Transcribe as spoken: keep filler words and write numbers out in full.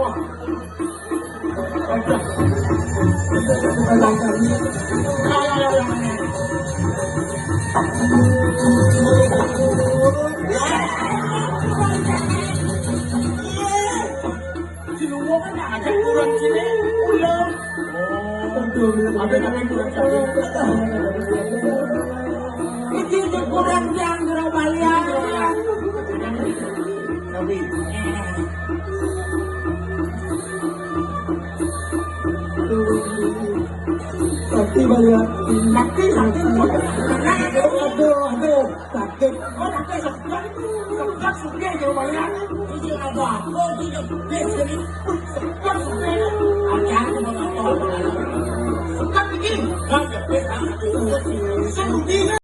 Si Luwo kan ngajak kurang sini, ular. Oh, aduh, ada namanya kurang sini. Iki kurang yang gerobalian. Tapi Sakti balian. Sakti, sakti. Aduh, aduh, sakit. Oh, sakti, sakti. Sakti, sakti, gerobalian. Ini ada apa? Oh, ini sakti, sakti. Sakti, sakti. Ada apa? Sakti, sakti.